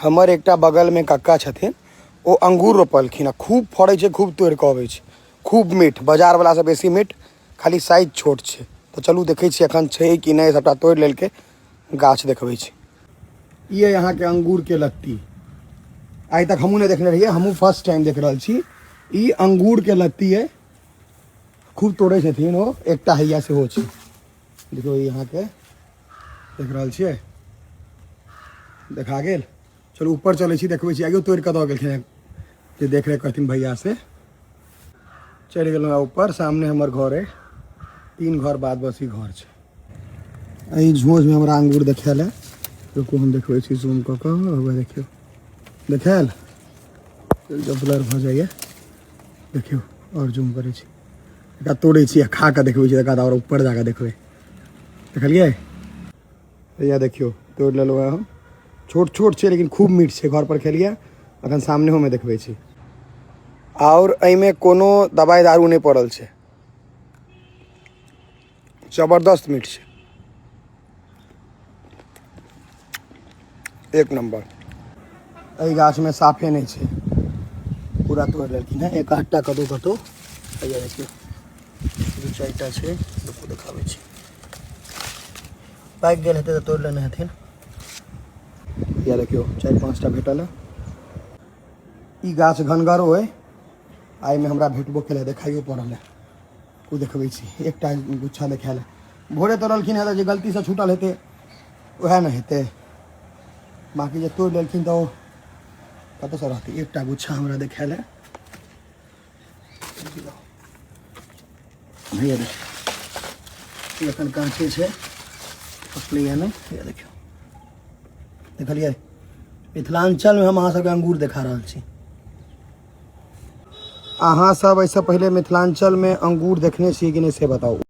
हमर एकटा बगलमे कक्का छथिन, ओ अंगूर रोपलखिन आ खूब फड़ै छै, खूब तोड़ि कऽ अबै छै, खूब मीठ, बाजारवलासँ बेसी मीठ, खाली साइज छोट छै। तऽ चलू देखै छियै एखन छै कि नहि। सबटा तोड़ि लेलकै, गाछ देखबै छी। ई अइ अहाँके अंगूरके लत्ती। आइ तक हमहूँ नहि देखने रहियै, हमहूँ फर्स्ट टाइम देख रहल छी। ई अंगूरके लत्ती अइ, खूब तोड़ै छथिन ओ। एकटा हैया सेहो छै, देखियौ, ई अहाँके देख रहल छियै, देखा गेल। चलू ऊपर चलै छी, देखबै छी। आइयो तोड़ि कऽ दऽ गेलखिन जे देख रेख करथिन भैया से। चढ़ि गेलहुँ ऊपर, सामने हमर घर अइ, 3 घर बाद बस ई घर छै। एहि झोँझमे हमरा अंगूर देखायल है, रुकू हम देखबै छी जूम कऽ कऽ। हौवे देखियौ, देखायल? जब ब्लर भऽ जाइए, देखियौ, आओर जूम करै छी। एकरा तोड़ै छी आ खा कऽ देखबै छी, तकर बाद आओर ऊपर जा कऽ देखबै। देखलियै? भैया देखियौ, तोड़ि लेलहुँ हँ हम। छोट छोट छै लेकिन खूब मीठ छै। घर पर खेलियै, अखन सामनेहोमे देखबै छी। आओर एहिमे कोनो दबाइ दारू नहि पड़ल छै, जबरदस्त मीठ छै, एक नम्बर। एहि गाछमे साफे नहि छै, पूरा तोड़ि लेलखिन हेँ। एक आधटा कतहु कतहु हैया देखियौ, 2 4टा छै। रुकू देखाबै छी। पाकि गेल हेतै तऽ तोड़ि लेने हेथिन। या देखियौ, 4 5टा भेटल है। ई गाछ घनगरो अइ, एहिमे हमरा भेटबो केलै, देखाइयो पड़ल है। ओ देखबै छी, एकटा गुच्छा देखायल है। भोरे तोड़लखिन हेँ तऽ जे गलतीसँ छूटल हेतै उएह ने हेतै, बाँकी जे तोड़ि लेलखिन तऽ ओ कतऽसँ रहतै। एकटा गुच्छा हमरा देखायल है। भैया देखियौ, एखन काँचे छै, पकलैए नहि। भैया देखियौ, देखलियै? मिथिलाञ्चलमे हम अहाँ सबके अंगूर देखा रहल छी। अहाँ सब एहिसँ पहिले मिथिलाञ्चलमे अंगूर देखने छियै कि नहि से बताउ।